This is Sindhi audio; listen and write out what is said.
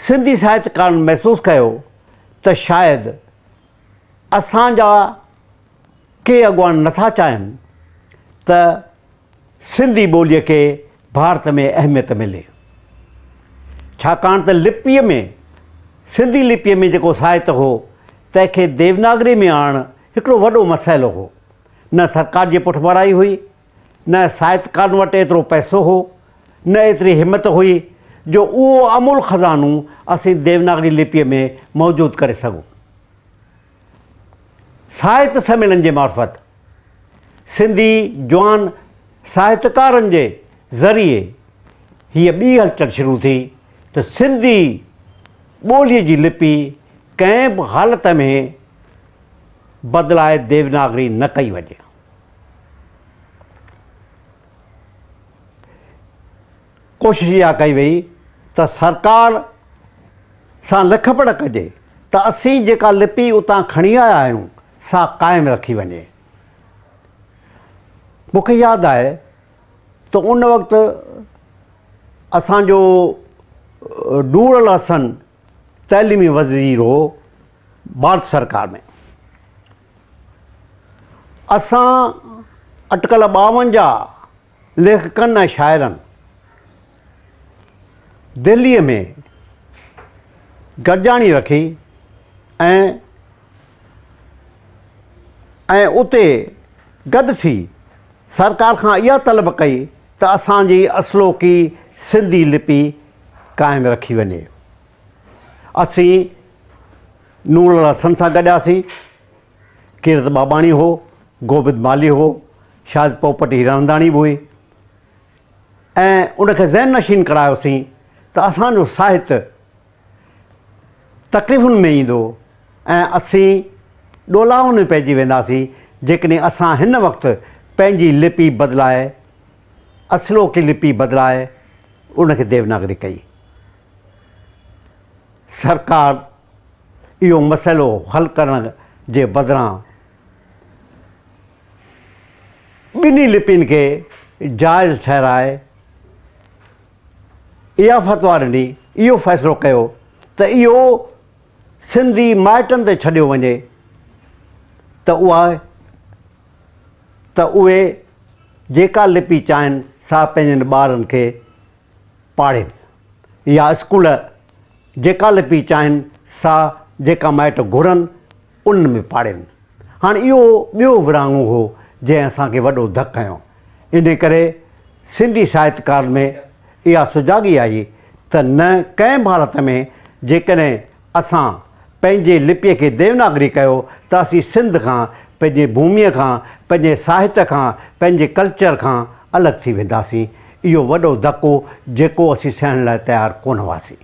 سنڌي ساهتڪارن محسوس ڪيو ته شايد اسان جا ڪي اڳواڻ نٿا چاهين ته سنڌي ٻوليء کي ڀارت ۾ اهميت ملي. ڇاڪاڻ ته لپيء ۾ سنڌي لپيء ۾ جيڪو ساهت هو، تنهن کي ديوناگري ۾ آڻڻ هڪڙو وڏو مسئلو هو. نه سرڪار جي پٺڀرائي هئي، نه ساهتڪارن وٽ ايترو پئسو هو، نه ايتري همت هئي جو اهو امول خزانو اسين ديوناگري لپيء ۾ موجود ڪري سگهون. ساهت سميلن جي معرفت سنڌي جوان ساهتڪارن جي ذريعي هيء ٻي هلچل شروع ٿي ته سنڌي ٻوليء جي لپي ڪنهن به حالت ۾ بدلائي ديوناگري نه ڪئي وڃي. ڪوشش اها ڪئي وئي ته سرڪار سان لکپڙهه ڪجي ته اسين جيڪا لپي اتان کڻي آيا آهيون سا قائم رکي وڃي. مون کي ياد آهي ته ان وقت اسان جو نور الحسن تعليمي وزير هو ڀارت سرڪار ۾. اسان اٽڪل 52 ليکڪن ۽ شاعرن دهليء ۾ گڏجاڻي رکي ۽ ۽ اتي گڏ ٿي سرڪار کان اها طلب ڪئي ته اسان جي اصلوڪي سنڌي لپي قائم رکي وڃي. اسين نور الحسن سان گڏياسين. ڪيرت ٻاٻاڻي هو، گوبند مالهي هو، شايد پوپٽ هيراننداڻي به هئي ۽ ان کي ذهن نشين ڪرايوسين ته اسان جو ساهت تڪليفن ۾ ايندو ۽ اسين ڏولاون ۾ پئجي وينداسين جيڪڏهن اسان هن وقت پنهنجي لپي بدلائي اصلوڪي لپي بدلائي ان کي ديوناگري ڪئي. سرڪار اهو مسئلو حل ڪرڻ جي بدران ٻنهي لپين کي جائز ٺهرائي اها فتويٰ ڏني، اهو فيصلو ڪيو ته اهو سنڌي مائٽن تي ڇڏيو وڃي ته اها ته اهي جيڪا لپي چاهين سا پنهنجن ٻارن کي پاڙهين يا اسڪول جيڪا لپي چاهين سا جيڪا مائٽ گهرن انهن ۾ پاڙهين. هاڻ اهو ٻيو ورهاڱو هو جنهن اسان کي وڏو ڌڪ هنيو. انهي ڪري سنڌي ساهتڪارن ۾ اها سجاڳي آئي ته نه ڪنهن به حالت ۾ جيڪڏهن اسان پنهنجي لپيء کي ديوناگري ڪيو ته اسين سنڌ کان، پنهنجي ڀوميء کان، پنهنجي ساهت کان، پنهنجي ڪلچر کان الڳ ٿي وينداسين. اهو وڏو ڌڪ هو جيڪو اسين سهڻ لاء تيار ڪونه هئاسين.